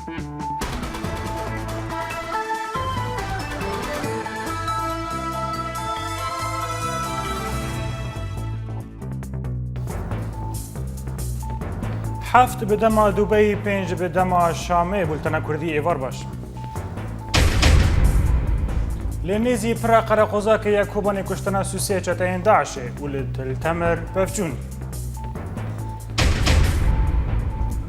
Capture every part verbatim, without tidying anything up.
Heft bi dema Dubeyî, pênc bi dema Şamê. Bultena Kurdî, êvar baş. Li nêzî pira Qereqozakê ya Kobanê kuştina sûsê çeteyên DAIŞê û li Til Temir pevçûn.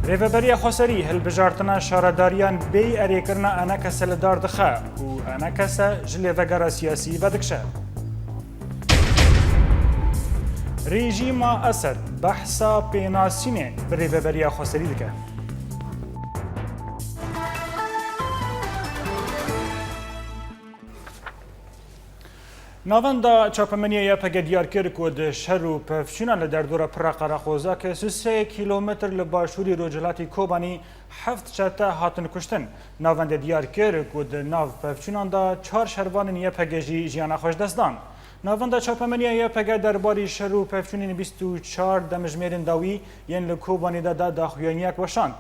Rêveberiya Xweserî hilbijartina şaredariyan bêyî erêkirina enekese li dar dixe û enekese ji lêvegera siyasî vedikişe. Rejîma Esed behsa pênasînê bi Rêveberiya Xweserî dike. Navenda çapemeniya Y P G diyar kir ku di şer û pevçûnan li derdora pira Qereqozakê, sê sed kîlometr li başûrî rojhilatî Kobanî, heft çete hatin kuştin. Navendê diyar kir ku di nav pevçûnan de çar şervanên Y P G jî jiyana xwe ji dest dan. Navenda çapemeniya Y P G derbarî şer û pevçûnên bîst û çar demjimêrên dawî yên li Kobanê de da daxuyaniyek weşand.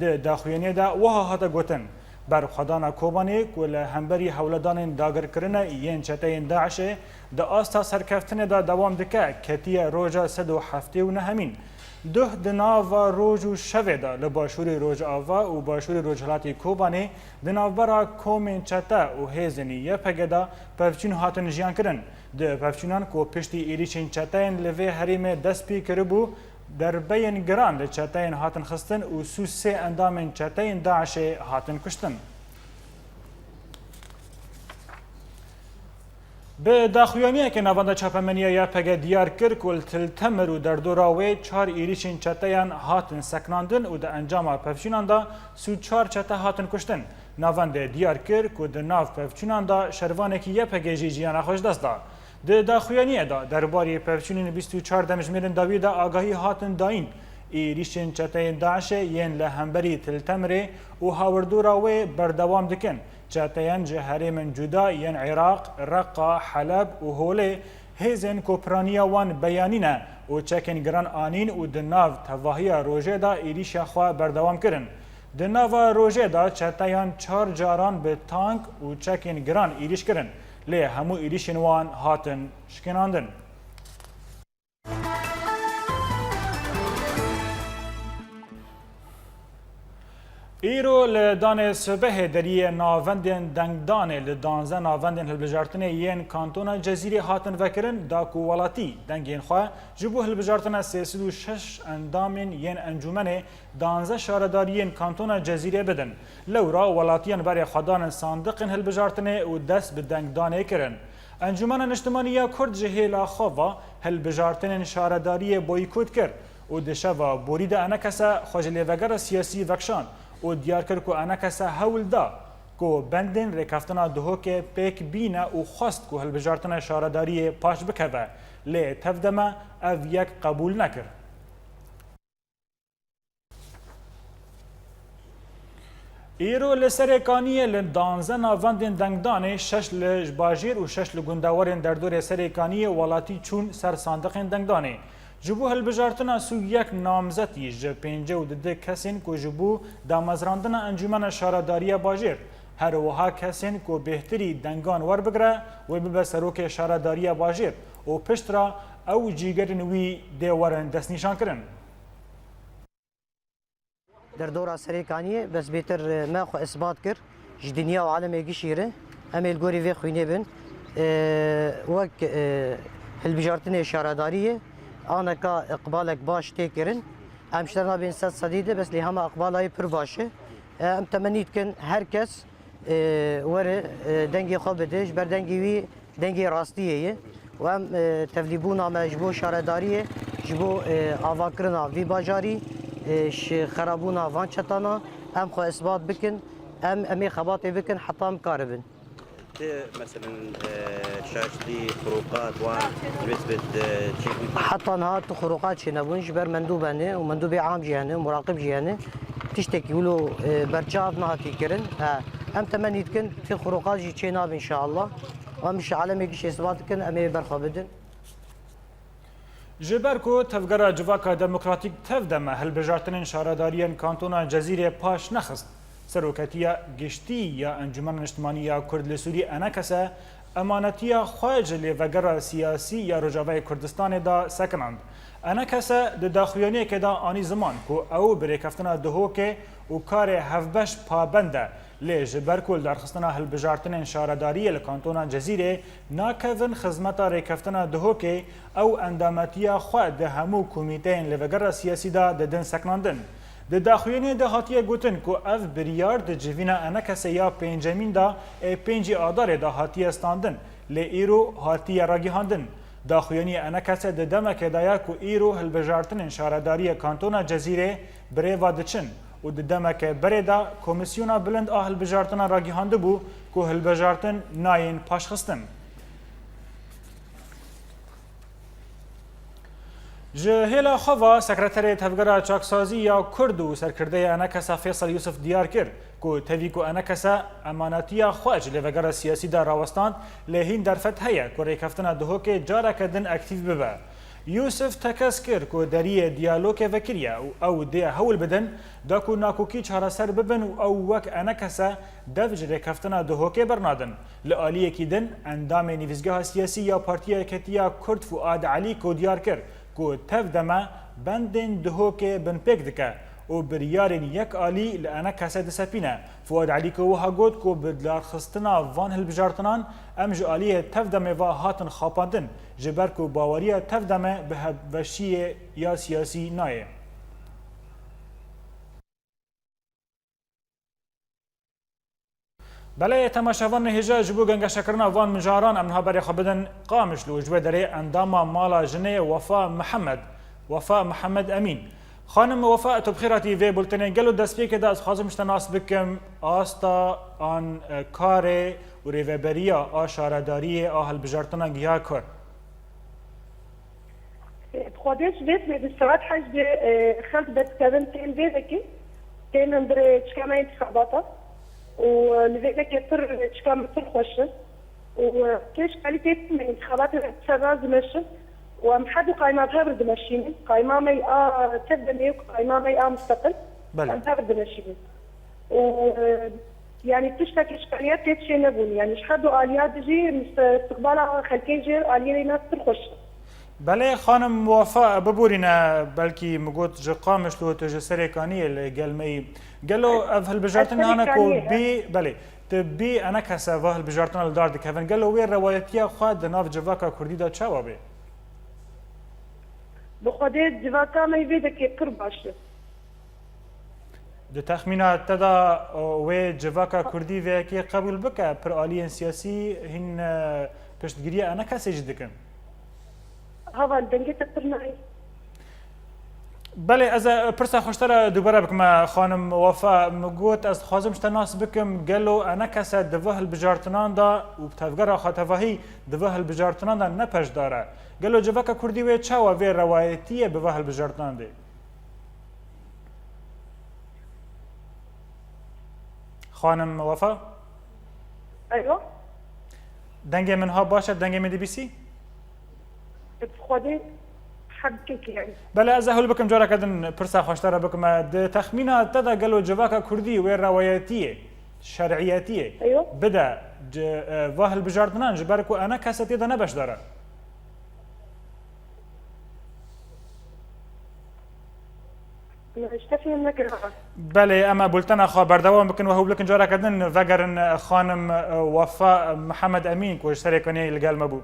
Di daxuyaniyê de wiha hate gotin, Berxwedana Kobanê ku li hemberî hewledanên dagirkirine yên çeteyên DAIŞê di asta serkeftinê de dewam dike, ketiye roja sed û heftê û nehemîn. Duh di nava roj û şevê de li başûrê rojava û başûrê rojhilatê Kobanê di navbera komên çete û hêzên Y P G de pevçûn hatin jiyankirin. Di pevçûnan ku piştî êrîşên çeteyên li vê herêmê dest pê kiribû, derbeyên giran li çeteyên hatin xistin û sû sê endamên çeteyên DAIŞê hatin kuştin. Bi daxuyaniyeke navenda çapemeniya Y P G diyar kir ku li Til Temir û derdora wê çar êrîşên çeteyan hatin sekinandin û di encama pevçûnan de sû çar çete hatin kuştin. Navendê diyar kir ku di nav pevçûnan de şervanekî Y P G jî jiyana xwe ji dest da. Di daxuyaniyê de derbarê pevçûnên bîst û çar demjimêrên dawî de agahî hatin dayîn. Êrîşên çeteyên DAIŞê yên li hemberî Til Temirê û hawirdora wê berdewam dikin. Çeteyên ji herêmên cuda yên Iraq, Reqa, Heleb û Holê hêzên ku piraniya wan beyanî ne û çekên giran anîn û di nav tevahiya rojê de êrîşa xwe berdewam kirin. Di nava rojê de çeteyan çar caran bi tank û çekên giran êrîş kirin, lê hemû êrîşên wan hatin şikînandin. Îro li danê sibehê deriyê navendên dengdanê li danzdeh navendên hilbijartinê yên Kantona Cezîrê hatin vekirin, da ku welatî dengên xwe ji bo hilbijartina sê sed û şeş endamên yên encûmenê danzdeh şaredariyên Kantona Cezîrê bidin. Lewra welatiyan berê xwe danin sandiqên hilbijartinê û dest bi dengdanê kirin. Encûmena Niştimanî ya Kurd ji hêla xwe ve hilbijartinên şaredariyê boykot kir û di şeva borî de enekese xwe ji lêvegera siyasî vekişand û diyar kir ku enekese hewl da ku bendên rêkeftina Duhokê pêk bîne û xwest ku hilbijartina şaredariyê paş bikeve, lê tevde me ev yek qebûl nekir. Îro li Serêkaniyê li danzdeh navendên dengdanê şeş li bajêr û şeş li gundewarên derdorê Serêkaniyê welatî çûn ser sandiqên dengdanê. Ji bo hilbijartina sû yek namzetî ji pêncî û du kesên ku ji bo damezrandina Encûmena Şaredariya Bajêr, her wiha kesên ku bêhtirî dengan werbigire wê bibe serokê Şaredariya Bajêr û piştre ew cîgerên wî dê werin destnîşankirin. Derdora Serêkaniyê, bes bêtir, e, me xwe isbat kir ji dinya û alemê gişî re. Em ê li gorî vê xwînê bin. E, wek, e, hilbijartinê şaredariyê aneka iqbalek baş tê kirin. Em ji te re nabên sed sedî de, bes lê hema iqbala wê pir baş e. E, em temennî dikin her kes e, were, e, dengê xwe bide, ji ber dengê wî dengê rastiyê ye. Û em, e, tevlîbûna me ji bo şaredariyê, ji bo, e, avakirina vî bajarî, e, ji xerabûna van çetana, em xwe isbat bikin, em, em ê xebatê bikin heta em karibin. Ti, meselen, e, şaştî, xuruqat, wan, nisbet, e, çi Heta niha tu xuruqat çênebûn, ji ber mendûb hene û mendûbê am jî hene, muraqib jî hene. Tiştekî wilo, e, berçav nehatî kirin. He, em temennî dikin, ti xuruqat jî çê nabe înşallah. Em ji alemê gişê isbat dikin, em ê berxwe bidin. Ji ber ku Tevgera Civaka Demokratîk, TEV-DEM'e hilbijartinên şaredariyên Kantona Cezîrê paş nexist, Seroketiya Giştî ya Encûmena Niştimanî ya Kurd li Sûrî, ENKS, emanetiya xwe ji lêvegera siyasî ya Rojavayê Kurdistanê de sekinand. ENKS di daxuyaniyekê de anî ziman ku ew bi rêkeftina Duhokê û karê hevbeş pabend e, lê ji ber ku li darxistina hilbijartinên şaredariyê li Kantona Cezîrê nakevin xizmeta rêkeftina Duhokê, ew endametiya xwe di hemû komîteyên lêvegera siyasî de didin sekinandin. Di daxuyaniyê de hatiye gotin ku ev biryar di civîna ENKS'ê ya pêncemîn de ê pêncî Adarê de hatiye standin, lê îro hatiye ragihandin. Daxuyaniyê ENKS'ê di demekê de ye ku îro hilbijartinên şaredariyê Kantona Cezîrê bi rê ve diçin û di demeke berê de Komîsyona Bilind a Hilbijartinan ragihandibû ku hilbijartin nayên paşxistin. Ji hêla xwe ve Sekreterê Tevgera Çaksazî ya Kurd û serkirdeyê ENKS'ê Fêsel Yûsif diyar kir ku tevî ku ENKS'ê emanetiya xwe ji lêvegera siyasî de rawestand, lê hîn derfet heye ku rêkeftina Duhokê careke din aktîf bibe. Yûsif tekez kir ku deriyê diyalogê vekiriye û ew dê hewl bidin da ku nakokî çareser bibin û ew wek ENKS'ê dev ji rêkeftina Duhokê bernadin. Li aliyekî din, endamê Nivîsgeha Siyasî ya Partiya Yeketiya Kurd Fuad Elîko diyar kir ku tev deme bendên Duhokê binpêk dike û biryarên yek alî li ENKS'ê disepîne. Fuad Elîko wiha got ku bi darxistina van hilbijartinan em ji aliyê tev demê ve hatin xapandin, ji ber ku baweriya tev deme bi hevbeşiyê ya siyasî nayê. Belê, temaşevanên hêja, ji bo gengeşekirina van mijaran em niha berê xwe bidin Qamişlo û ji wê derê endama Mala Jinê Wefa Mihemed, Wefa Mihemed Emîn. Xanim Wefa, tu bi xêr hatî vê bultenê. Gelo destpêkê de ez dixwazim ji te nas bikim asta an, e, karê û rêveberiya a şaredariyê a hilbijartina giha ku? Bi Xwedê ji vê dibê bi saet heşt dê, e, xelk derdikevin tên vê vekê, tên hundirê çika me întixabata û, e, li vê vekê pir çika me pir xweş in û, e, kêş kalî tê me întixabatê ser rast dimeşin û em her du qayma bi hev re dimeşînin. Qayma me a tev demê û qayma me a musteqil Belê. Em bi hev re dimeşînin. Û, e, yanî tiştek îşkaliya tê çê nebûn. Yanî ji her du aliya de jî miste-, istiqbala xelkê ji aliyê nas pir xweş e. Belê, xanim Wefa, biborîne, belkî min got ji Qamişlo, tu ji Serêkaniyê li gel me yî. Gelo ev hilbijartin hane ku Serêkaniyê, bî, belê, tu bî ENKS'ê va hilbijartina li dar dikevin. Gelo wê rewayetiya xwe di nav civaka kurdî de çawa bê? Bi Xwedê civaka me vê dekê pir baş e. Di texmîna te de, o, wê civaka kurdî vê yekê qebûl bike, pir aliyên siyasî hîn, e, piştgiriya ENKS'ê jî dikin? Heval, dengê te pir nayê. Belê, ez ê pirsa xwe ji te re dubare bikim, xanim Wefa. Min got, ez dixwazim ji te nas bikim, gelo ENKS'ê di va hilbijartinan de û bi tevgera xwe tevahî di va hilbijartinan de ne beşdar e? Gelo civaka kurdî wê çawa vê rewayetiyê bi va hilbijartinan dê? Xanim Wefa? Alo? Dengê min ha baş e, dengê min dibîsî? Bi Xwedê hebkekî heye. Belê, ez ê hewl bikim careke din pirsa xwe ji te re bikim. Di texmîna te de gelo civaka kurdî wê rewayetiyê, şer'iyetiyê Eyo. bide ci-, e, va hilbijartinan, ji ber ku ENKS'ê tê de ne beşdar e? Ji te fêm nekir, ha. Belê, em ê bultena xwe berdewam bikin û hewl bikin careke din vegerin, e, xanim, e, Wefa Mihemed Emîn ku ji Serêkaniyê li gel me bû.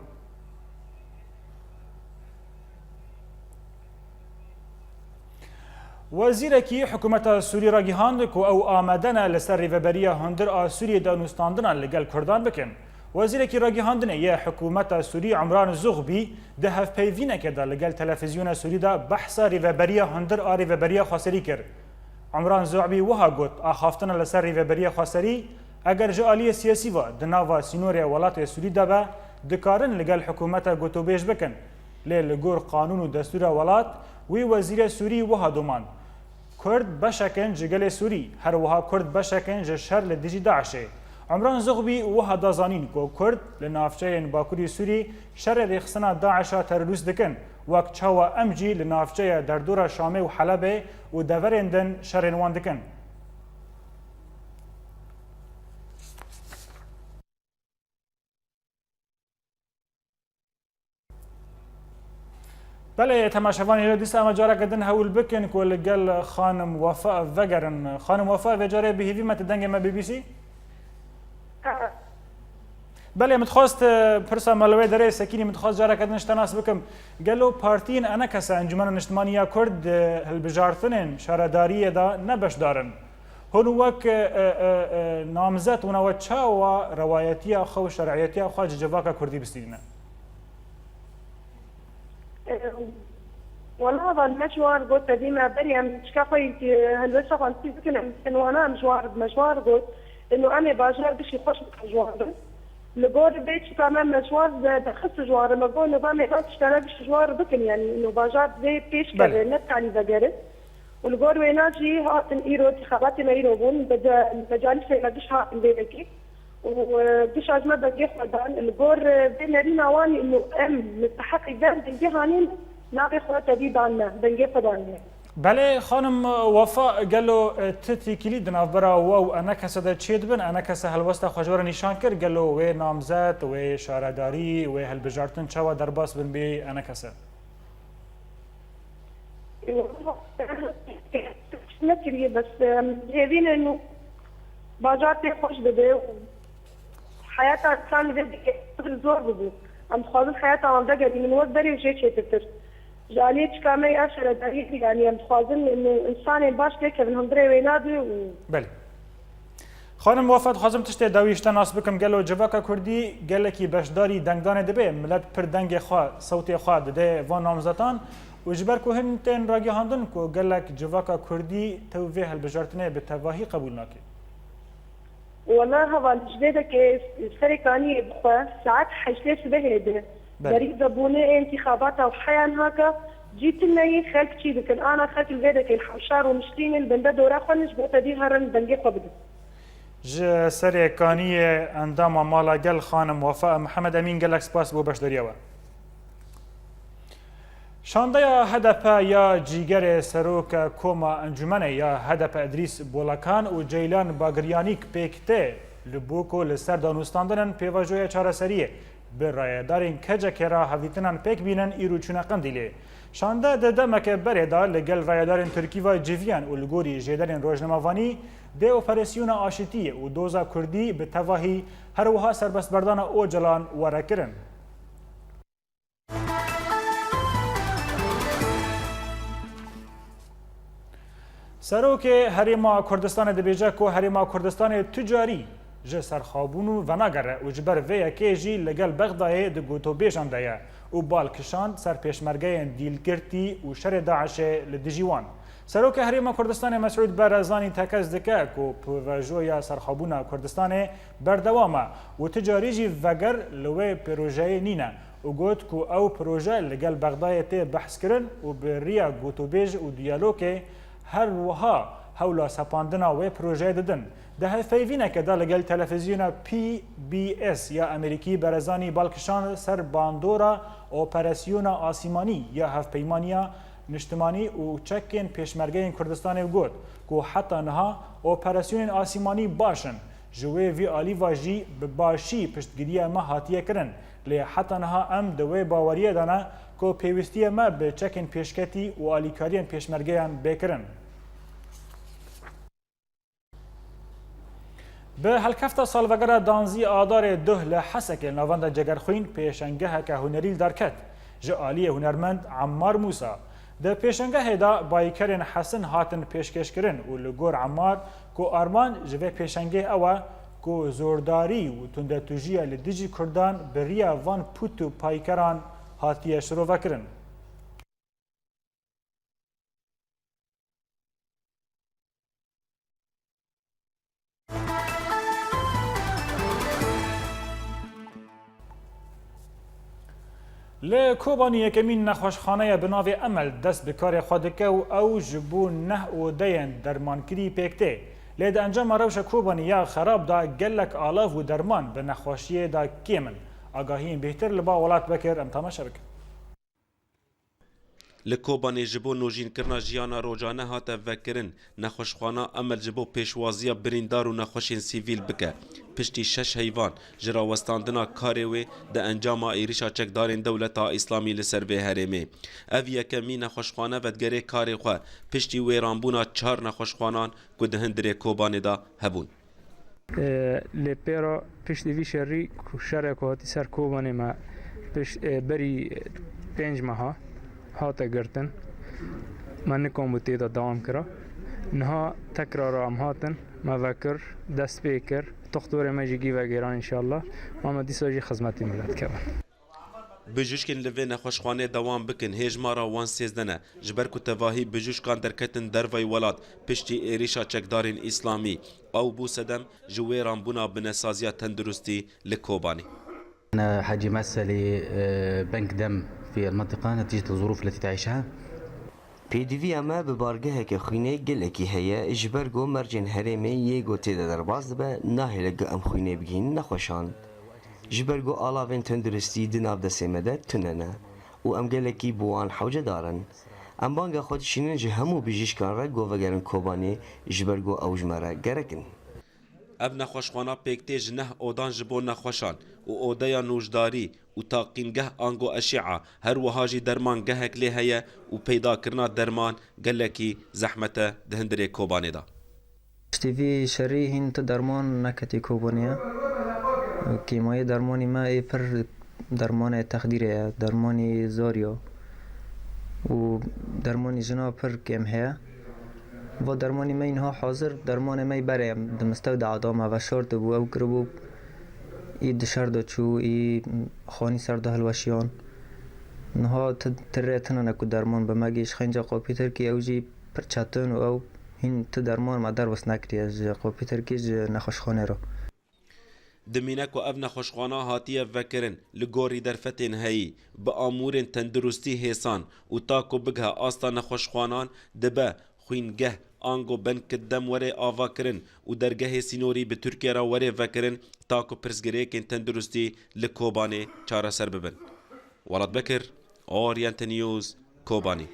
Wezîrekî hikûmeta Sûrî ragihand ku ew amade ne li ser rêveberiya hundir a Sûriyê danûstandinan li gel Kurdan bikin. Wezîrekî ragihandinê yê hikûmeta Sûrî Umran Zuxbî di hevpeyvînekê de li gel televîzyona Sûrî de behsa rêveberiya hundir a rêveberiya xweserî kir. Umran Zuxbî wiha got, axaftina li ser rêveberiya xweserî eger ji aliyê siyasî ve di nava sînorê welatê Sûrî de be, dikarin li gel hikûmeta gotûbêj bikin. Lê li gor qanûn û destûra welat, wî wezîrê Sûrî wiha domand, Kurd beşek in ji gelê Sûrî, her wiha Kurd beşek in ji şer li dijî DAIŞ'ê. Umran Zuxbî wiha da zanîn ku Kurd li navçeyên Bakurî Sûrî şerê rêxistina DAIŞ'a terorîst dikin, wek çawa em jî li navçeya derdora Şamê û Helebê û deverên din şerên wan dikin. Belê, temaşevanê, dîsa em careke din hewl bikin ku li gel xanim Wefa vegerin. Xanim Wefa, vê carê bi hêvî me, tu dengê me B B C? Belê, min dixwest, e, pirsa me li wê derê, Sekînî, min dixwest careke din ji te nas bikim. Gelo partiyên ENKS, Encûmena Niştimanî ya Kurd, di hilbijartinên şaredariyê de ne beşdar in? Hûn wek, e, e, e, namzet, hûn we çawa rewayetiya xwe û şer'iyetiya xwe ji civaka kurdî bistînine? Wala van me ji wan got, tevî me berî em çika xwe yî helwesta xwe tî bikin, em bikin wana, em ji wan, me ji wan got, ino em ê bajar gişî xweş bikin ji wan re. Li gor vê çika me, me ji wan de, dexist ji wan re, me got, ino van ê van tiştana gişî ji wan re bikin, yanî ino bajar vê pêş Belê. keve, ne kalî vegerin. Û li gor wêna jî hatin îro, întîxabatê me îro bûn, bi de-, mecalîsê me giş hatin vê yekê. Û, e, gişa ji me dengê xwe dan. Li gor, e, vê nerîna wan û em misteheqî vê dengê hanîn, navê xwe tevî dan me, dengê xwe dan me. Belê, xanim Wefa, gelo, e, tu têkilî di navbera we û ENKS de çê dibin? ENKS helwesta xwe ji we re nîşan kir, gelo wê namzet, wê şaredarî, wê hilbijartin çawa derbas bin bê ENKS? Nekiriye, bes, em, hêvî ne nû bajar tê xweş bibe û heyata insan li vê dikê zor bibû. Em dixwazin heyata wan vegerînin wek berê jê çêtirtir. Ji aliyê çika me ya şaredariyê, yanî em dixwazin, em, insanên baş têkevin hundirê wê nabe û Belê. Xanim Wefa, dixwazim tiştê dawî ji te nas bikim. Gelo civaka kurdî gelekî beşdarî dengdanê dibe? Milet pir dengê xwe, sewtê xwe dide van namzetan û ji ber ku hin tên ragihandin ku gelek civaka kurdî tev vê hilbijartinê bi tevahî qebûl nake. Wela heval, ji vê deke serê kaniyê bi xwe saet heştê sibehê de Belê. berî vebûnê ê întîxabata û heyan haka cî tune yî xelk çî dikin. Ana xelk li vê deke li hewşar û niştînin binde dora xwe ne ji bo tevî herin dengê xwe bidin. Ji serê kaniyê endama Mala Gel xanim Wefa Mihemed Emîn, gelek spas bo beşdariya we. Şandeya H D P ya cîgerê seroka koma encûmenê ya H D P Idrîs Bolakan û Ceylan Bagiryanîk pêk tê, li bo ku li ser danûstandinên pêvajoya çareseriyê bi rayedarên K C K'ê re hevdîtinan pêk bînin, îro çûne Qendîlê. Şande di demeke berê de li gel rayedarên Tirkî ve civiyan û li gorî jêderên rojnamevanî dê operasyona aşitiyê û doza Kurdî bi tevahî, her wiha serbestberdana Ocalan were kirin. Serokê Herêma Kurdistanê dibêje ku Herêma Kurdistanê tu carî ji serxwebûn û venagere û ji ber vê yekê jî li gel Bexdayê di gotobêjan de ye û bal kişand ser pêşmergeyên dîlgirtî û şerê DAIŞê li dijî wan. Serokê Herêma Kurdistanê Mesûd Barzanî tekez dike ku pêvajoya serxwebûna Kurdistanê berdewam e û tu carî jî veger li wê pêrojeyê nîne û got ku ew proje li gel Bexdayê tê behskirin û bi riya gotûbêj û diyalogê her wiha hewla sepandina wê projeyê didin. Di hevpeyvîneke de li gel televîzyona P B S ya Amerîkî Barzanî bal kişand ser bandora operasyona asîmanî ya Hevpeymaniya Niştimanî û çekên Pêşmergeyên Kurdistanê û got ku heta niha operasyonên asîmanî baş in. Ji wê vî alî ve jî bi başî piştgiriya me hatiye kirin, lê heta niha em di wê baweriyê de ne ku pêwîstiya me bi çekên pêşketî û alîkariyên pêşmergeyan bê kirin. Bi helkefta salvegera danzî Adarê duh li Hesekê li navenda Cegerxwîn pêşengeheke hunerî li dar ket. Ji aliyê hunermend Emmar Mûsa, di pêşengehê de bayîkerên Hesin hatin pêşkêşkirin û li gor Emmar ku armanc ji vê pêşengê ew e ku zordarî û tundetujiya li dijî Kurdan bi riya van pût û payîkeran hatiye şirovekirin. Li Kobanî yekemîn nexweşxaneya bi navê Emel dest bi karê xwe dike û ew ji bo neh odeyên dermankirî pêk tê. Lê di encama rewşa Kobanî ya xerab de gelek alav û derman bi nexweşiyê de kêm in. Agahiyên bêhtir li ba Welat Bekir em temaşe bikin. Li Kobanê ji bo nûjînkirina jiyana rojane hate vekirin. Nexweşxwana Emel ji bo pêşwaziya birîndar û nexweşên sivîl bike. Piştî şeş heyvan ji rawestandina karê wê di encama êrîşa çekdarên Dewleta Îslamî li ser vê herêmê. Ev yekemîn nexweşxane vedigerê karê xwe piştî wêranbûna çar nexweşxwanan ku di hundirê Kobanê de hebûn. Lê pêra piştî vî şerî ku şerê ku hatî ser Kobanê me piş-, e, berî pênc meha hate girtin. Me nikan bû tê de dewam kira. Niha tekrara em hatin, me vekir, dest pê kir. Toxtorê me jî gî vegêran înşallah. Ma me dîsa jî xizmetî milet kevin. Bijûşkên li vê nexweşxanê dewam bikin, hêjmara wan sêzdeh e. Ji ber ku tevahî bijûşkan derketin dervayî welat piştî êrîşa çekdarên Îslamî, ew bû sedem ji wêranbûna binesaziya tenduristî li Kobanê. أنا حاجي مسلي، آه، بنك دم في المنطقة نتيجة الظروف التي تعيشها. Pêdiviya me bi bargeheke xwînê gelekî heye, ji ber ku mercên herêmê yê ku tê de derbas dibe, nahêle ku em xwînê bigihînin nexweşan. Ji ber ku alavên tenduristî di nav destê me de tune ne û em gelekî bi wan hewcedar in. Em banga xwe dişînin ji hemû bijîşkan re ku vegerin Kobanê, ji ber ku ew ji me re gerek in. Ev nexweşxwana pêk tê ji neh odan ji bo nexweşan û odeya nûjdarî û taqîngeh ango eşîa, her wiha jî dermangehek lê heye û peydakirina derman gelekî zehmet e di hundirê Kobanê de. Piştî vî şerî hîn tu derman neketî Kobanê ye. Kêmayê dermanî me ê pir dermanê texdîrê ye, dermanî zor ye û dermanî jina pir kêm heye. Va dermanî me yî niha hazir, dermanê me yî berê em di mistewda da me veşartibû, ew kiribû, î di şer de çû, î xanî ser de hilweşiyan. Niha ti, ti rê tune ne ku derman bi me gihîşt xênca Qopî Tirkî, ew jî pir çetin û ew hîn ti derman me derbas nekiriye ji Qopî Tirkî, ji nexweşxanê re. Dimîne ku ev nexweşxwana hatiye vekirin, li gorî derfetên heyî, bi amûrên tenduristî hêsan û ta ku bigihe asta nexweşxwanan, dibe xwîngeh ango benkit dem were avakirin û dergehê sînorî bi Tirkiye re were vekirin, ta ku pirsgirêkên tenduristî li Kobanê çareser bibin. Welat Bekir, Oriente News, Kobanî.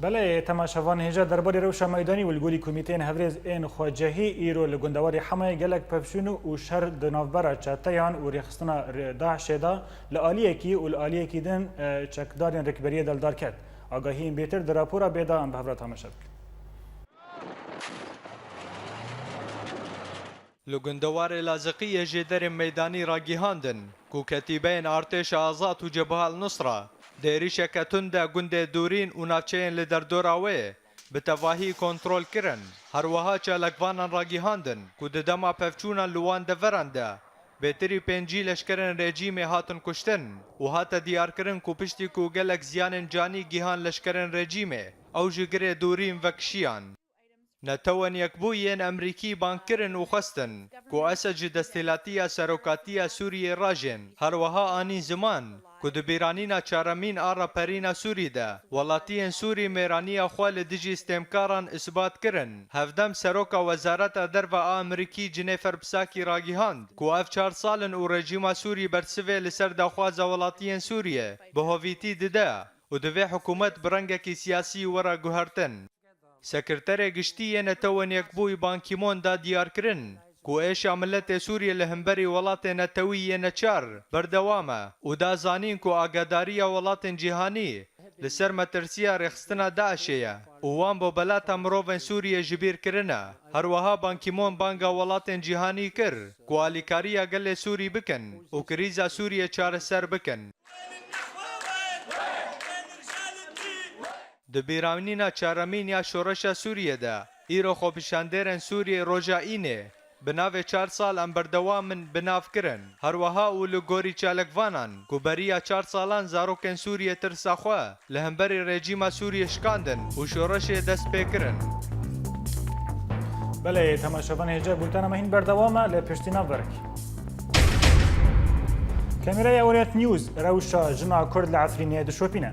Belê, temaşevan, hêja derbarê rewşa meydanî û li gorî komîteyên hevrêz ên xwecehî îro li gundewarê Hemayê gelek pevçûn û şer di navbera çeteyan û rêxistina re-, DAIŞê de li aliyekî û li aliyekî din, e, çekdarên rêkberiyê de li dar ket. Agahiyên bêtir di rapora bê de em bi hev re temaşe bikin. Li gundewarê Laziqiyê jêderên meydanî ragihandin ku ketîbeyên Artêşa Azad û Cebha El-Nusra di êrîşeke tund de gundê Dûrîn û navçeyên li derdora wê bi tevahî kontrol kirin. Her wiha çalakvanan ragihandin ku di dema pevçûnan li wan deveran de bêtirî pêncî leşkerên rejîmê hatin kuştin û hate diyarkirin ku piştî ku gelek ziyanên canî gihan leşkerên rejîmê, ew ji girê Dûrîn vekişiyan. Netewên Yekbûyî yên Emerîkî bang kirin û xwestin ku Esed ji desthilatî ya serokatî ya Sûriyê rajên. Her wiha anîn ziman ku di bîranîna çaremîn a raperîna Sûrî de welatiyên Sûrî mêraniya xwe li dijî stêmkaran isbat kirin. Hevdem seroka Wezareta Derve a Emerîkî Cinêfer Psakî ragihand ku ev çar sal in û rejîma Sûrî bersivê li ser daxwaza welatiyên Sûriyê bi hovîtî dide û divê hikûmet bi rengekî siyasî were guhertin. Sekreterê Giştî yê Netewên Yekbûyî Ban Ki-moon da diyarkirin ku êşa miletê Sûriyê li hemberî welatê netewî yê neçar berdewam e û da zanîn ku agadariya welatên cîhanî li ser metirsiya rêxistina DAIŞê ye û wan bo belata mirovên Sûriyê ji bîr kirine. Her wiha Ban Ki-moon banga welatên cîhanî kir ku alîkariya gelê Sûrî bikin û krîza Sûriyê çareser bikin. Di bîranîna çaremîn ya şoreşa Sûriyê de, îro xwepêşandêrên Sûriyê roja Înê bi navê Çar sal em berdewam in bi nav kirin. Her wiha û li gorî çalakvanan ku beriya çar salan zarokên Sûriyê tirsa xwe li hemberî rejîma Sûriyê şikandin û şoreşê dest pê kirin. Belê, temaşevan, hêja bultena me hîn berdewam e, lê piştî navberek. Kameraya Orient News, rewşa jina Kurd li Efrînê dişopîne.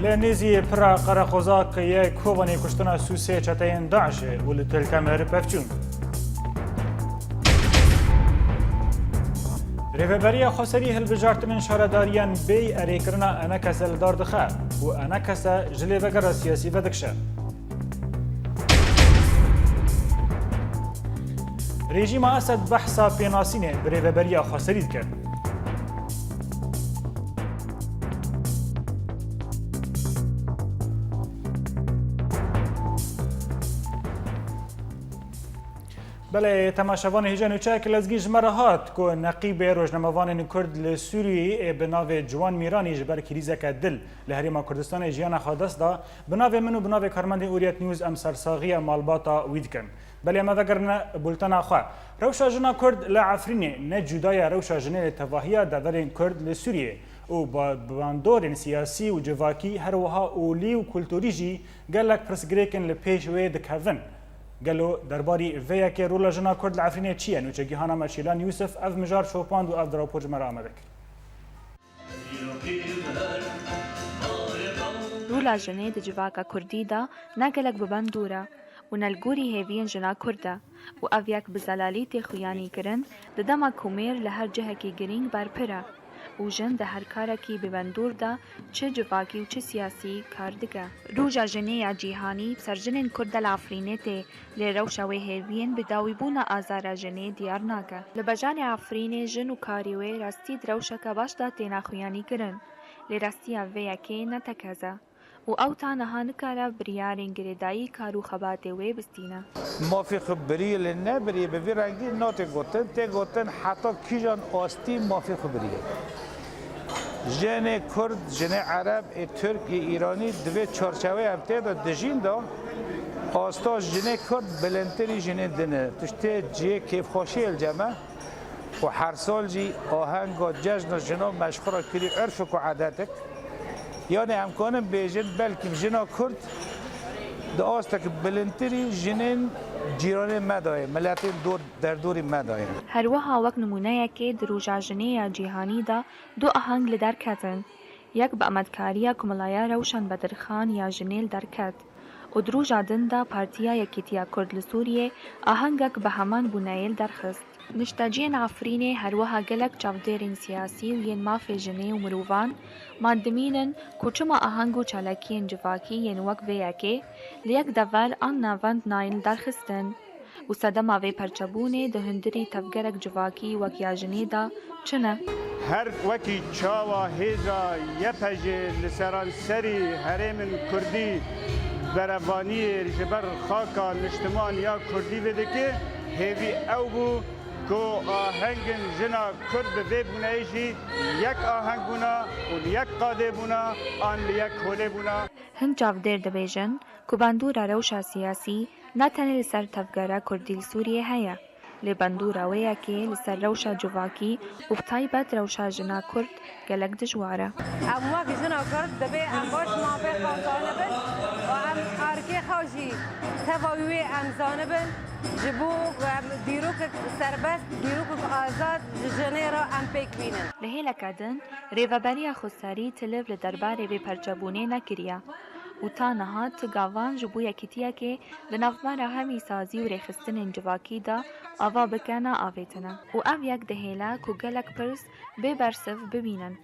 Li nêzî pira Qereqoza ke yê Kobanê kuştina sûsê çeteyên DAIŞê û li Til Temer pevçûn. Rêveberiya Xweserî hilbijartinên şaredariyan bêyî erêkirina enekese li dar dixe û enekese ji lêvegera siyasî vedikişe. Rejîma Esed behsa pênasînê bi Rêveberiya Xweserî dike. Belê, temaşevanê hêja nûçeyek lezgî ji me re hat ku neqîbê rojnamevanên Kurd li Sûriyeyê ê bi navê Ciwan Mîranî ji ber krîzeke dil li Herêma Kurdistanê jiyana xwe dest da. Bi navê min û bi navê karmendên Orient News em sersaxiya malbata wî dikin. Belê, em vegerine bultena xwe. Rewşa jina Kurd li Efrînê ne cuda ye rewşa jinê li tevahiya deverên Kurd li Sûriyê û ba-, bandorên siyasî û civakî, her wiha olî û kulturî jî gelek pirsgirêk in li pêş wê dikevin. Gelo derbarî vê yekê rola jina Kurd li Efrînê çi ye? Nûçegihana me Şîlan Yûsif ev mijar şopand û ev di rapor ji me re amade kir. Rola jinê di civaka kurdî de ne gelek bi bandor e û ne li gorî hêviyên jina kurd e û ev yek bi zelalî tê xuyanîkirin di dema ku mêr li her cihekî girîng berpir e û jin di her karekî bi bandor de çi civakî û çi siyasî kar dike. Roja jinê ya cîhanî bi ser jinên kurd de li Efrînê tê. Lê rewşa wê hêviyên bi dawîbûna azara jinê diyar nake. Li bajarê Efrînê jin û karê wê rastî di rewşeke baş de têne xuyanîkirin. Lê rastiya vê yekê ne tekez e û ew ta niha nikare biryarên girêdayî kar û xebatê wê bistîne. Mafê xwe birî lê nebirî bi vî rengî nate gotin, tê gotin heta kîjan astî mafê xwe birî. Jinê Kurd, jinê Ereb, ê Tirk, ê Îranî di vê çarçeweyê em tê de dijîn de asta jinê Kurd bilindtirî jinên din e. Tiştê cihê kêfxweşiyê li cem e û her sal jî ahenga cejna jinan me ji xwe re kirî urfek û edetek. Yanî em kanin bêjin belkî jina Kurd di astek bilindtirî jinên cîranên me de ye, miletên dor derdorî me de ye. Her wiha wek nimûneyekê di Roja Jinê ya Cîhanî de du aheng li der ketin. Yek bi amadkariya Komilaya Rewşan Bedirxan ya Jinê li der ket û di roja din de Partiya Yekîtiya Kurd li Sûriyê ahengek bi heman bûneyê li der xist. Nişteciyên Efrînê her wiha gelek çavdêrên siyasî û yên mafê jinê û mirovan ma dimînin ku çima aheng û çalakiyên civakî yên wek vê yekê li yek dever an navend nayên li der xistin. Û sedema vê perçebûnê di hundirî tevgerek civakî wek ya jinê de çi ne? Her wekî çawa hêza YPJ'ê li seranserî herêmên kurdî berevaniyê ji ber xaka niştiman ya kurdî vedike, hêvî ew bû ku ahengên jina kurd bi vê bûneyê jî yek aheng bûna û li yek qadê bûna an li yek holê bûna. Hin çavdêr dibêjin ku bandora rewşa siyasî ne tenê li ser tevgera kurdî li Sûriyê heye, lê bandora wê yekê li ser rewşa civakî û bi taybet rewşa jina kurd gelek dijwar e. Em wek jina kurd dibê em baş mafê xwe zanibin û em erkê xwe jî teva wê em zanibin, ji bo em dîrokek serbest, dîrokek azad ji jinê re em pêk bînin. Li hêleke din, Rêveberiya Xweserî tiliv li derbarê vê perçebûnê nekiriye û ta niha ti gavan ji bo yekîtiyekê di navbera hemî sazî û rêxistinên civakî de ava bike neavêtine û ev yek dihêle ku gelek pirs bê bersiv bimînin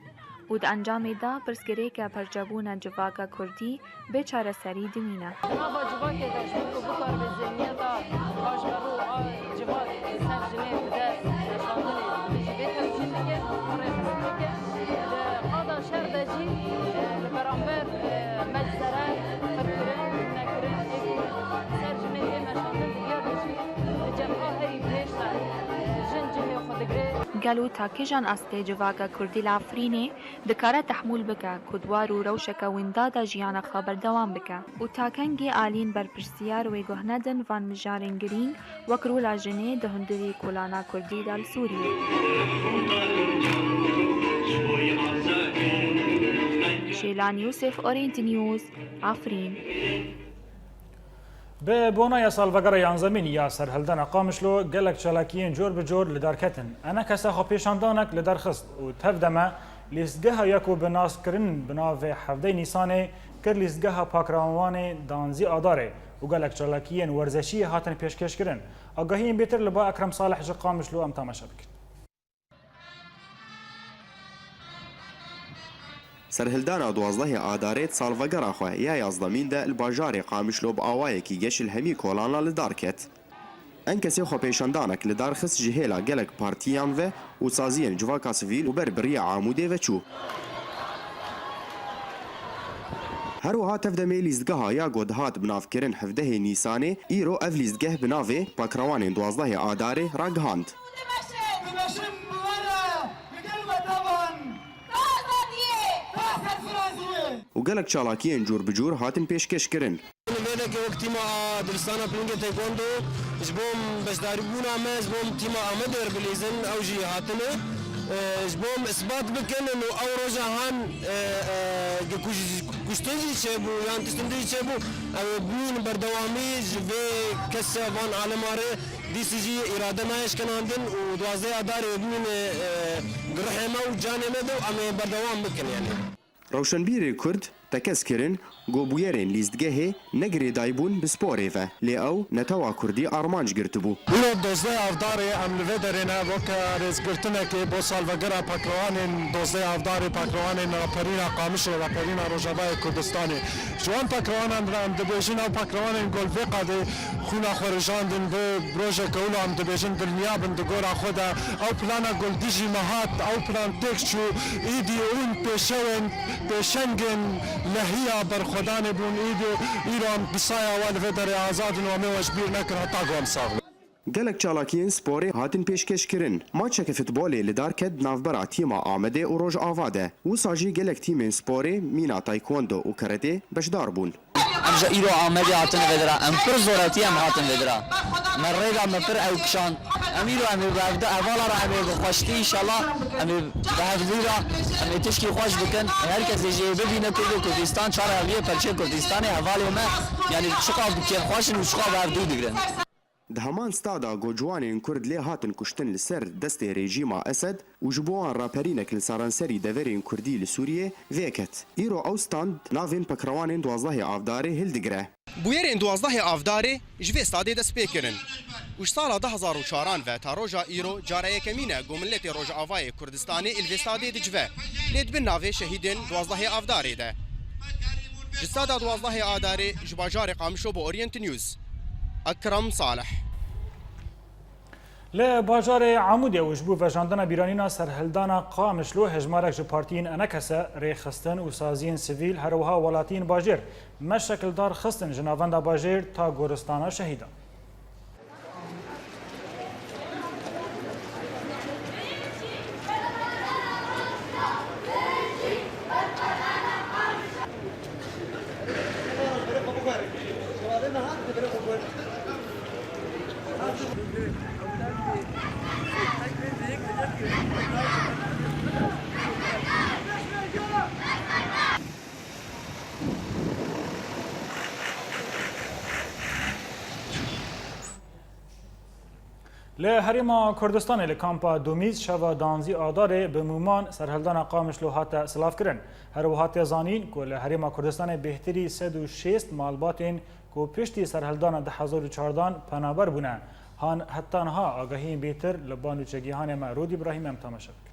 û di encamê de pirsgirêka perçebûna civaka kurdî bê çareserî dimîne. Di nava civakê de ji bo ku bikaribe zêniyeta a ji ber û a civak ser jinê bide meşandinê, dibê jî bê tevcîh bike û rêxistin bike. Di qada şer de jî, e, li beramber, e, meczere, qirkirin, nekirin ê ku ser jinê tê meşandin, bi diyar de jî di cem a herî dirêj de, e, jin cihê xwe digre. Gelo ta kîjan astê civaka kurdî li Efrînê dikare tehmûl bike ku di war û rewşeke winda de jiyana xwe berdewam bike û ta kengî aliyên berpirsiyar wê guh nedin van mijarên girîng wek rola jinê di hundirî kolana kurdî de li Sûriyê. Şêlan Yûsif, Orient News, Efrîn. Bi bonaya salvegera yanzemîn ya serhildana Qamişlo gelek çalakiyên cor bi cor li dar ketin. Enekese xwepêşandanek li dar xist û tev de me Lîstgeha ya ku bi nas kirin bi navê hevdeh Nîsanê kir lîstgeha Pakrewanê danzî Adarê û gelek çalakiyên werzeşî hatin pêşkêşkirin. Agahiyên bêtir li ba Ekrem Salih ji Qamişlo em temaşe bikin. Serhildana duwazdehê Adarê di salvegera xwe ya yazdemîn de li bajarê Qamişlo bi awayekî geş li hemî kolana li dar ket. Enkesê xwepêşandanek li dar xist ji hêla gelek partiyan ve û saziyên civaka sivîl û ber bi riya Amûdê ve çû. Her wiha tevdemê lîstgeha ya ku dihat bi nav kirin hevdehê Nîsanê, îro ev lîstgeh bi navê Pakrewanên duwazdehê Adarê ragihand. Û gelek çalakiyên cûr bi cûr hatin pêşkêş kirin. Vê derê wek tîma a Dilistana Pilingê Taekwondo ji bo beşdarîbûna me, ji bo tîma Amedê re bilîzin, ew jî hatine. E, ji bo em isbat bikin û ew roja han, e, e, ku ji kuştin jî çêbû yan tiştin din jî çêbû, ew ê bûn berdewamî ji vê kesa van alema re dîsî jî îrade nayê şkenandin û duwazdeh Adarê wê bimîne, e, rihê me û canê me de û em ê berdewam bikin yani. Rewşenbîrê Kurd tekez kirin ku bûyerên lîstgehê ne girêdayî bûn bi sporê ve, lê ew netewa Kurdî armanc girtibû. Îro dozdeh Avdarê em li vê derê ne, weke rêzgirtinekê bo salvegera pakrewanên dozdeh Avdarê, pakrewanên raperîna Qamişlo, raperîna Rojavayê Kurdistanê. Ji wan pakrewanan re em dibêjin, ew pakrewanên ku li vê qadê xwîna xwe rijandin, vê rojeke wilo em dibêjin, dilniya bin di gora xwe de. Ew plana ku li dijî me hat, ew plan têk çû, îdî hûn pêşewên, pêşengên lehiya berxwedanê bûn, îdî îro em qisaya we li vê derê azad in û em ê we ji bîr nekin heta ku em sax bin. Gelek çalakiyên sporê hatin pêşkêşkirin. Maçeke futbolê li dar ket di navbera tîma Amedê û Rojava de. Wisa jî gelek tîmên sporê mîna taekwondo û karatê beşdar bûn. Em ji îro Amedê hatin vê dira. Em pir zoretiye em hatin vê dira. Me rê da, me pir ew kişand. Em îro em ê bi hevde-, hevala re em ê bi xweştî înşallah. Em ê bi hevdî re em ê tişkî xweş bikin. Her kesê jî ê bibîne Kurd û Kurdistan, çar hevdiyê perçê Kurdistanê, hevalê me. Yanî çiqas bi kêfxweş in û çiqas bi hevdî digrin. Di heman stada ku ciwanên Kurd lê hatin kuştin li ser destê rejîma Esed û ji bo wan raperînek li seranserî deverên Kurdî li Sûriyê vêket. Îro ew stand navên pekrewanên duwazdehê Avdarê hildigire. Bûyerên duwazdehê Avdarê ji vê stadê dest pê kirin û ji sala du hezar û çaran ve ta roja îro cara yekemîn e ku miletê Rojavayê Kurdistanê li vê stadê dicive, lê di bin navê şehîdên duwazdehê Avdarê de. Ji stada duwazdehê Adarê ji bajarê Qamişlo bo Orient News, Ekrem Salih. Li bajarê Amûdê û ji bo vejandina bîranîna serhildana Qamişlo hejmarek ji partiyên enekese, rêxistin û saziyên sivîl, her wiha welatiyên bajêr meşek li dar xistin ji navenda bajêr ta goristana şehîdan. Li Herêma Kurdistanê li kampa Domîz şeva danzî Adarê bi mûman serhildana Qamişlo hate silavkirin. Her wiha tê zanîn ku li Herêma Kurdistanê bêhtirî sed û şêst malbatên ku piştî serhildana du hezar û çardan penaber bûne, han heta niha agahiyên bêtir li ba nûçegîhanê me Rûd Îbrahîm em temaşe bikin.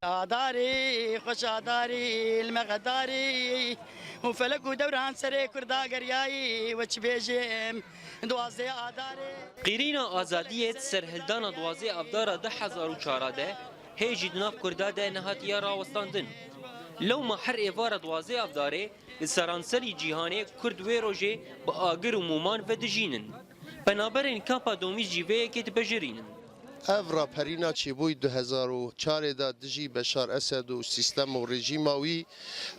Adarî, xweş Adarî, li me xedarî û felek û dewran serê Kurda geriyayî, we çi bêjim, duwazdeh Adarê. Qîrîna azadiyê di serhildana duwazdeh Avdara du hezar û çar de hê jî di nav Kurda de nehatiye rawestandin. Lewma her êvara duwazdeh Avdarê li seranserî cîhanê Kurd wê rojê bi agir û mûman vedijînin. Penaberên kampa Domîz jî vê yekê dipejirînin. Ev raperîna çêbûyî du hezar û çarê de dijî Beşar Esed û sîstem û rejîma wî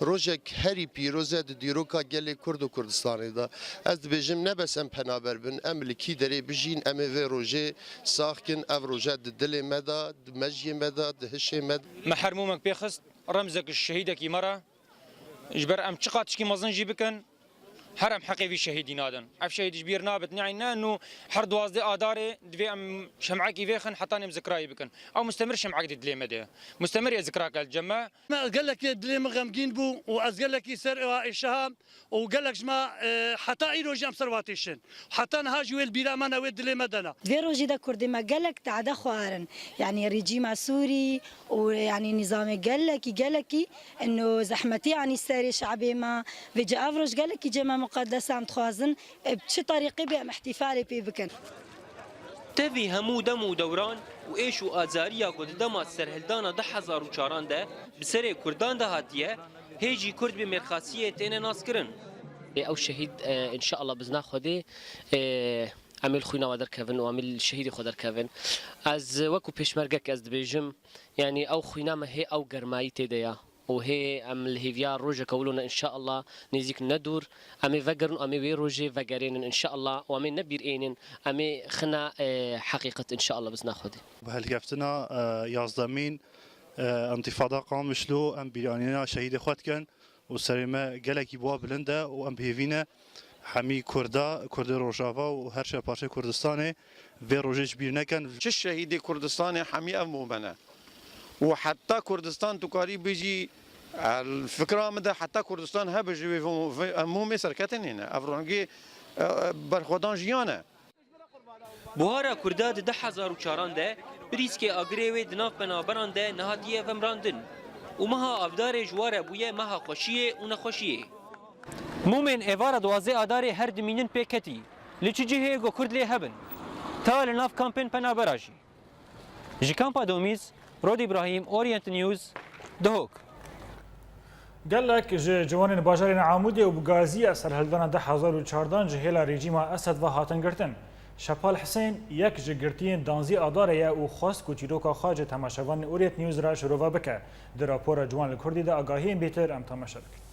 rojek herî pîroz e di dîroka gelê Kurd û Kurdistanê de. Ez dibêjim, ne bes em penaber bin, em li kî derê bijîn, em ê vê rojê sax kin. Ev roje di dilê me de, di mejiyê me de, di hişê me de. Me her mûmek pê xist, remzek ji şehîdekî me re. Ji ber em çiqas tişkî mezin jî bikin, Her em heqê vî şehîdî nadin. Ev şehîd ji bîr nabit, neyne nû her duwazdeh Adarê divê em şem'ekî vêxin heta em zikrayî bikin. Ew mustemir şem'ek di dilê me de ye. Mustemir ye zikrake li cem me. Me gelekî dilê min xemgîn bû û ez gelekî ser ewa êşeha û gelek ji me, e, heta îro jî em ser wa têşin. Heta niha jî wê li bîra me ne, wê dilê me de ne. Vê rojî de Kurdê me gelek tade xwarin. Yanî rejîma Sûrî û yanî nîzamê gelekî, gelekî ino zehmetî anî serê şabê me. Vê ci ev roj gelekî cê me muqedes e, em dixwazin, e, bi çi terîqê bê em îhtîfalê pê bikin. Tevî hemû dem û dewran û êş û azariya ku di dema serhildana du hezar û çaran de bi serê Kurdan de hatiye, hê jî Kurd bi mêrxasiyê têne naskirin. Ew şehîd, e, înşeallah bi zina Xwedê, e, em ê li xwîna we derkevin û em ê li şehîdê xwe derkevin. Ez wekû pêşmergek ez dibêjim, yanî ew xwîna me hê ew germayî tê de ya. Û hê em li hêviya rojeke wilo ne, înşeallah nêzîk ne dûr, em ê vegerin û em ê wê rojê vegerênin, înşeallah, û em ê ne bîr ênin, em ê xina, e, heqîqet, înşeallah, bi zina Xwedê. Bi helkeftina, e, yazdemîn, e, Întîfada Qamişlo em bîranîna şehîdê xwe dikin û serê me gelekî bi wa bilind e û em bi hêvî ne hemî Kurda, Kurdê Rojava û her çar parçeyê Kurdistanê vê rojê ji bîr nekin. Çi şehîdê Kurdistanê hemî ev mûmen e. Û heta Kurdistan tu karî bijî, el, fikra min de heta Kurdistan hebijî wê, vê, vê, em mûmê serketinê ne. Ev rengê, e, e, berxwedan jiyan e. Buhara Kurda di du hezar û çaran de bi rîskê agirê wê di nav penaberan de nehatiye vemrandin û meha Avdarê ji wa re bûye meha xweşiyê û nexweşiyê. Mûmên êvara duwazdeh Adarê her dimînin pê ketî. Li çi cihê ku Kurd lê hebin? Ta li nav kampên penabera jî. Ji kampa Domîz, Rod Îbrahîm, Orient News, Duhok. Gelek ji ciwanên bajarên Amûdê û bi gaziya serhildana du hezar û çardan ji hêla rejîma Esed ve hatin girtin. Şepal Hisên yek ji girtiyên danzî Adarê ye û xwest ku çîroka xwe ji temaşevanên Orient News re şirove bike. Di rapora Ciwan li Kurdî de agahiyên bêtir em temaşe bikin.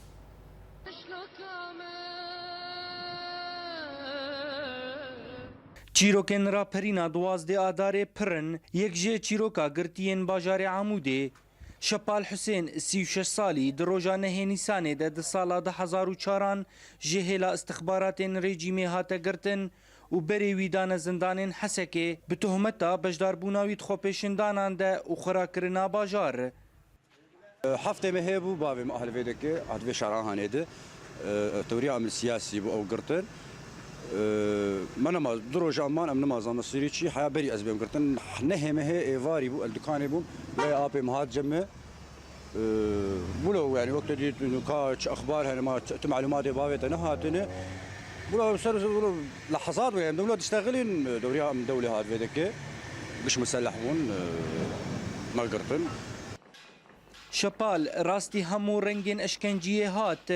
Çîrokên raperîna duwazdeh Adarê pir in, yek jê çîroka girtiyên bajarê Amûdê. Şepal Husên, sî û şeş salî, di roja nehê Nîsanê de di sala du hezar û çaran ji hêla istixbaratên rejîmê hate girtin û berê wî dane zindanên Hesekê, bi tohmeta beşdarbûna wî di xwepêşandanan de û xirakirina bajar. Heftê me heye bû, bavê me a li vê deke, a di vê şara Hanê de. E, tewriya em li siyasî bû ew girtin. E, me nema du roja em man, em nema zana sirî çi, heya berî ez bêm girtin. Nehê me heye êvarî bû, el dikanê bûm. Lê apê me hat cem me. E, wilo, yani, wek te dît, ka çi exbar hene, ma çi, tu malumatê bavê te nehatine. Wilo, ser, wilo, lehzat wilo, em wilo diştexilin, dewriya em dewlê hat vê deke. Giş museleh bûn, e, me girtin. Şepal rastî hemû rengên eşkenciyê hat,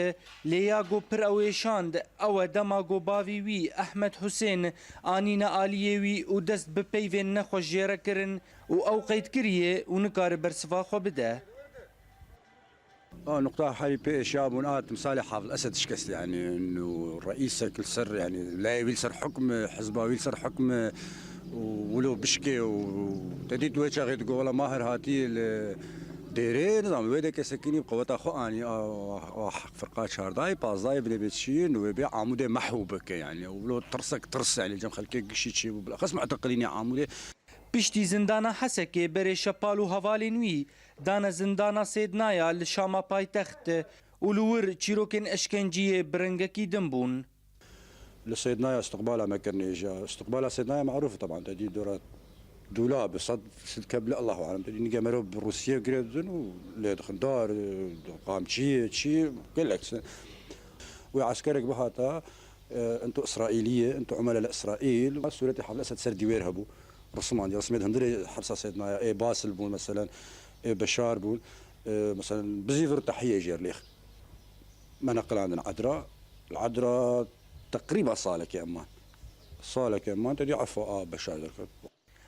lê ya ku pir ew êşand, ew e dema ku bavî wî Ehmed Husên anîne aliyê wî û dest bi peyvên nexweş jê re kirin û ew qeyd kiriye û nikare bersiva xwe bide. A nuqta herî pê êşiya bûn a timsalê Hafil Esed şikest, yani, û reîsek li ser, yani, layê wî li ser hukm, hizba wî li ser hukm, û wilo bişkê û te dît wê çaxê digo, wela Mahir hatî li dêrê, nizam, wê de kesekînî bi qeweta xwe anî, a, a, a, firqa çardayê, pazdayê bide bê çiyê, wê bê Amûdê mehû bike, yani, wilo tirsek tirs, yani, cem xelkê gişî çê bû, bilaxis mu'teqilînê Amûdê. Piştî zindana Hesekê berê Şepal û hevalên wî dane zindana Sêdnaya li Şama paytext û li wir çîrokên eşkenciyê bi rengekî din bûn. Li Sêdnaya istiqbala me kirinê jî. Istiqbala Sêdnaya merûf e, teban, te dî dora dûla bi sed, sed kebli, Allahu alem. Te dî nige mero bi Rûsiyê girê didin û lê dixin dar, qamçiyê, çi, gelek se-, wê eskerek bihata, e, ento Îsraîlî ye, ento umele li Îsraîl. Sûretê Hafil Esed ser dîwêr hebû. Risimandî, risimê di hundirê hepsa Sêdnaya, ê Basil bûn, meselen, ê Beşar bûn, e, meselen, bizî vir tehiyê jêr lêx. Me neqilandin Edra. Li Edra teqrîba salekê em man. Salekê em man, te dî efa a Beşar derket.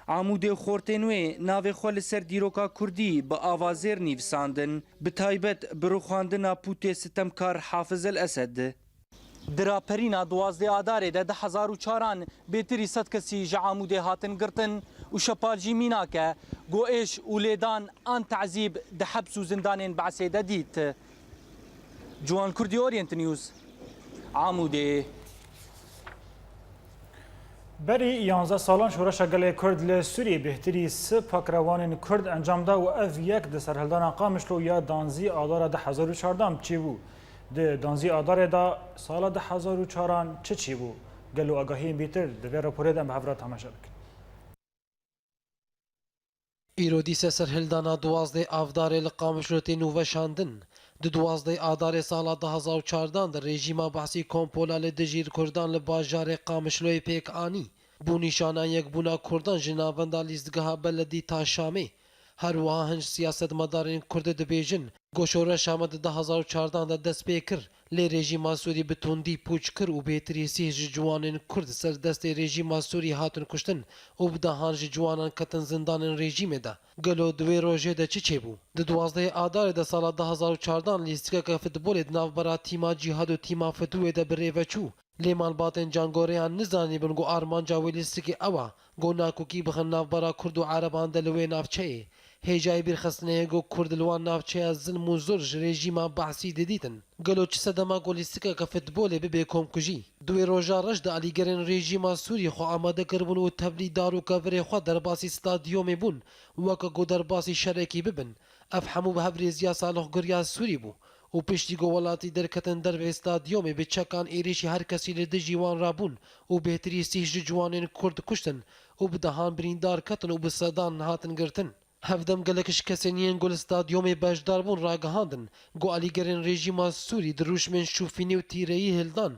Amûdê û xortên wê navê xwe li ser dîroka kurdî bi ava zêr nivîsandin, bi taybet bi rûxandina pûtê sitemkar Hafiz El Esed. Di raperîna duwazdeh Adarê de du hezar û çaran bêtirî sed kesî ji Amûdê hatin girtin û Şepal jî mînak e, ku êş û lêdan an tezîb di heps û zindanên Be'sê de dît. Ciwan Kurdî, Orient News, Amûdê. Berî yanzdeh salan Şoreşa Gelê Kurd li Sûriyê bêhtirî sih pakrewanên Kurd encam da û ev yek di serhildana Qamişlo ya danzî Adara du hezar û çardan çêbû. Di danzî Adarê de sala du hezar û çaran çi çêbû? Gelo agahiyên bîtir di vê raporê de em bi hev re temaşe bikin. Îro dîse serhildana duwazdeh Avdarê li Qamişlo tê nûveşandin. Di duwazdeh Adarê sala du hezar û çardan de rejîma Behsî kompola li dijî Kurdan li bajarê Qamişloyê pêk anî. Bû nîşana yekbûna Kurdan ji navenda lîstgeha beledî ta Şamê. Her wiha hin ji siyasetmedarên Kurd dibêjin, ku şoreşa me di du hezar û çardan de dest pê kir, lê rejîma Sûrî bi tundî pûç kir û bêhtirî sîh ji ciwanên Kurd ser destê rejîma Sûrî hatin kuştin û bi dehan ji ciwanan ketin zindanên rejîmê de. Gelo di wê rojê de çi çêbû? Di duwazdehê Adarê de sala du hezar û çardan lîstikeke futbolê di navbera tîma Cîhad û tîma Fitûyê de bi rê ve çû. Lê malbatên cangoreyan nizanîbin ku armanca wê lîstikê ew e ku nakokî bixin navbera Kurd û Ereban de li wê navçeyê. Hêjayî bîrxistinê ye ku Kurd li wan navçeya zilm û zor ji rejîma Behsî didîtin. Gelo çi sedema ku lîstikeke futbolê bibe komkujî? Di wê roja reş de alîgerên rejîma Sûrî xwe amade kiribûn û tevlî dar û kevirê xwe derbasî stadyomê bûn, weke ku derbasî şerekî bibin. Ev hemû bi hevrêziya salixgeriya Sûrî bû. Û piştî ku welatî derketin dervê stadyomê bi çekan êrîşî her kesî li dijî wan rabûn û bêhtirî sîh ji ciwanên Kurd kuştin û bi dehan birîndar ketin û bi sedan hatin girtin. Hevdem gelek ji kesên yên ku li stadyomê beşdar bûn ragihandin ku alîgerên rejîma Sûrî di rûşmên şûfînî û tîreyî hildan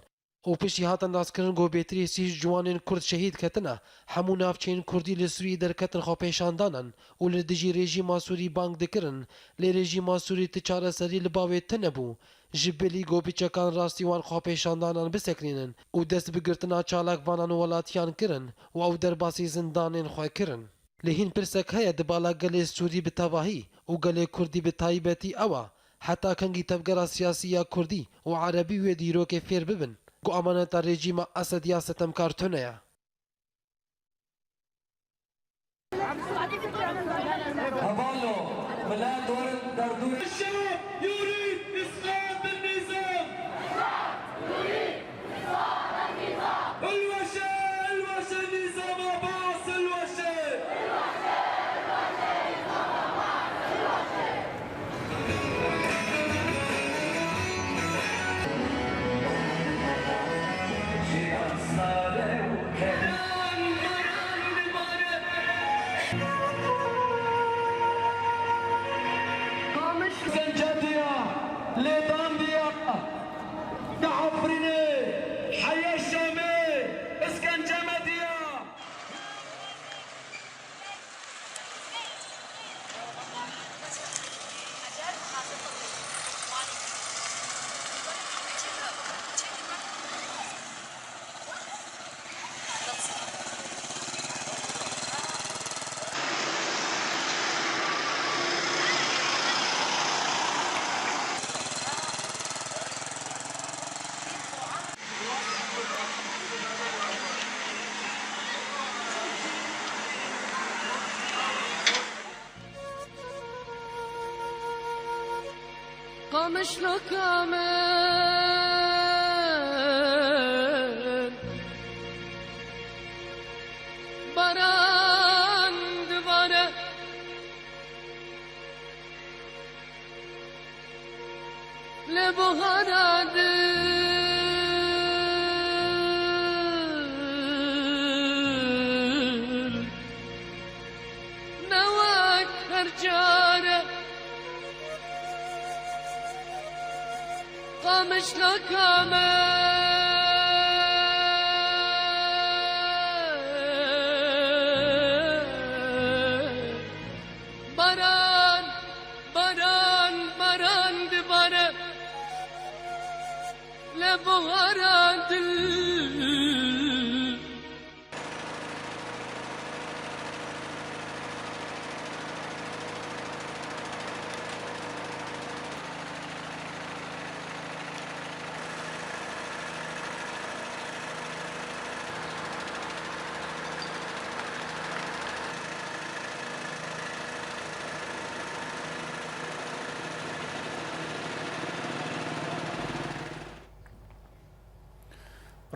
û piştî hatin naskirin ku bêhtirî sîh ciwanên Kurd şehîd ketine, hemû navçeyên Kurdî li Sûriyê derketin xwepêşandanan û li dijî rejîma Sûrî bang dikirin, lê rejîma Sûrî ti çareserî li ba wê tune bû. Ji bilî ku bi çekan rastî wan xwepêşandanan bisekinînin û dest bi girtina çalakvanan û welatiyan kirin û ew derbasî zindanên xwe kirin. Lê hîn pirsek heye di bala gelê Sûrî bi tevahî û gelê Kurdî bi taybetî ew e, heta kengî tevgera siyasî ya Kurdî û Erebî wê dîrokê fêr bibin ku amaneta rejîma Esed ya sitemkar tune ye. Hevalno, milet werin derdûrê. Şer, yûrî, îslah bin nîzam. Hilweşe, hilweşe Nîzam Abbas, hilweşe! Zencetiya, lêdandiya. Li Efrînê, heya Şamê, îskence me diya. Qamişloka min, baran dibare. Li buhara dil ne wek her care. Qamişloka me. Baran, baran, baran dibare. Li buhara dil.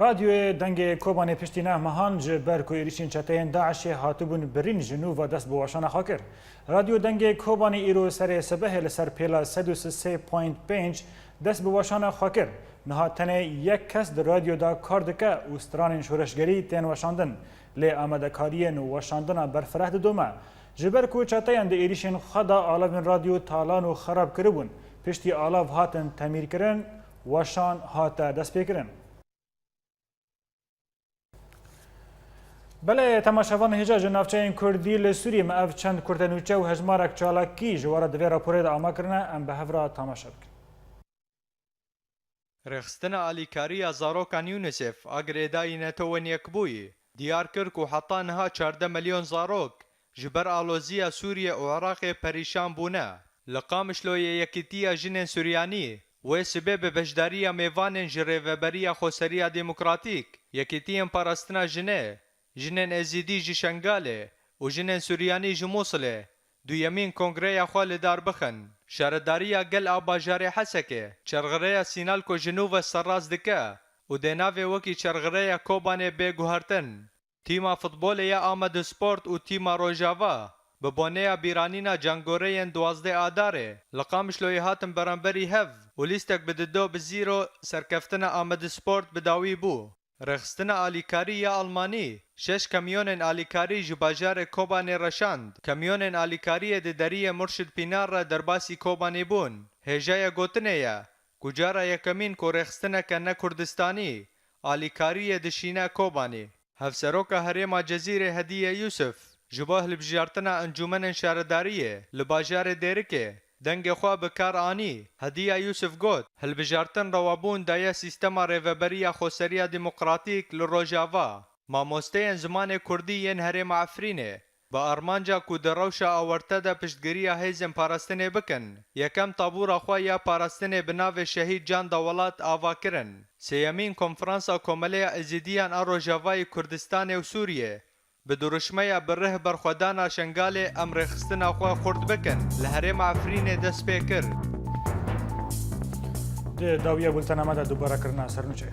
Radyoyê Dengê Kobanê piştî neh mehan ji ber ku êrîşên çeteyên DAIŞê hatibûn birîn ji nû ve dest bi weşana xwe kir. Radyo Dengê Kobanê îro serê sibehê li ser pêla sed û sê point pênc dest bi weşana xwe kir. Niha tenê yek kes di radyo de kar dike û stranên şoreşgerî tên weşandin. Lê amadekariyên weşandina berfireh didome. Ji ber ku çeteyên di êrîşên xwe de alevên radyo talan û xerab kiribûn, piştî alav hatin temîrkirin, weşan hate destpêkirin. Belê, temaşevan hêja ji navçeyên Kurdî li Sûriyê me ev çend kurtenûçe û hejmarek çalakî ji we re di vê raporê de ama kirine, em bi hev re temaşe bikin. Rêxistina alîkarî ya zarokan UNICEF a girêdayî netewên Yekbûyî diyar kir ku heta niha çardeh milyon zarok ji ber aloziya Sûriye û Iraqê perîşan bûne. Li Qamişloyê Yekîtiya Jinên Suryanî wê sibê bi beşdariya mêvanên ji Rêveberiya Xweseriya Demokratîk, Yekîtiyên Parastina Jinê, Jinên Êzîdî ji Şengalê û Jinên Suryanî ji Mûsilê duyemîn kongreya xwe li dar bixin. Şaredariya gel a bajarê Hesekê çerxirêya Sînalko ji nû ve serrast dike û dê navê wekî çerxirêya Kobanê bê guhertin. Tîma futbolê ya Amedsport û tîma Rojava bi boneya bîranîna cangoreyên duwazdeh Adarê li Qamişloyê hatin beramberî hev û lîstek bi dido bi zîro serkeftina Amedsport bi dawî bû. Rêxistina alîkarî ya Almanî şeş kamyonên alîkarî ji bajarê Kobanê reşand. Kamyonên alîkariyê di deriyê Murşid Pînar re derbasî Kobanê bûn. Hêjaya gotinê ye ku cara yekemîn ku rêxistineke ne Kurdistanî alîkariyê dişîne Kobanê. Hevseroka Herêma Cezîrê Hediye Yusuf ji bo hilbijartina Encûmenên Şaredariyê li bajarê Dêrikê dengê xwe bi kar anî. Hediya Yusuf got, hilbijartin rewabûn daye sîstema Rêveberiya Xweseriya Demokratîk li Rojava. Mamosteyên zimanê Kurdî yên Herêma Efrînê bi armanca ku di rewşa awarte de piştgiriya hêzên parastinê bikin, yekem tabûra xwe ya parastinê bi navê Şehîd Can Dawelat ava kirin. Sêyemîn Konferansa Komeleya Êzidiyan a Rojavayê Kurdistanê û Sûriyê bi dirûşmeya bi rih berxwedana Şengalê Em Rêxistina Xwe Xurt Bikin li herêma Efrînê dest pê kir. Di dawiya bultena me de dubare kirina sernûçeyê.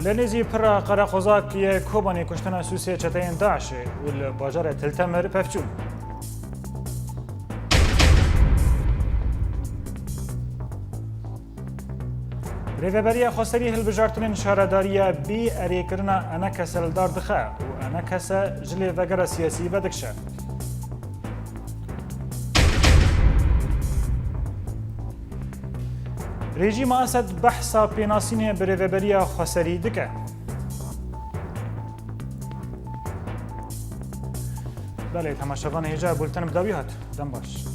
Li nêzî pira Qereqozak yê Kobanê kuştina sûsê çeteyên DAIŞê û li bajarê Til Temir pevçûn. Rêveberiya Xweserî hilbijartinên şaredariya bî erêkirina enekese li dar dixe û enekese ji lêvegera siyasî vedikişe. Rejîma Esed behsa pênasînê bi Rêveberiya Xweserî dike. Belê, temaşevanê hêja, bulten bi dawî hat. Dem baş.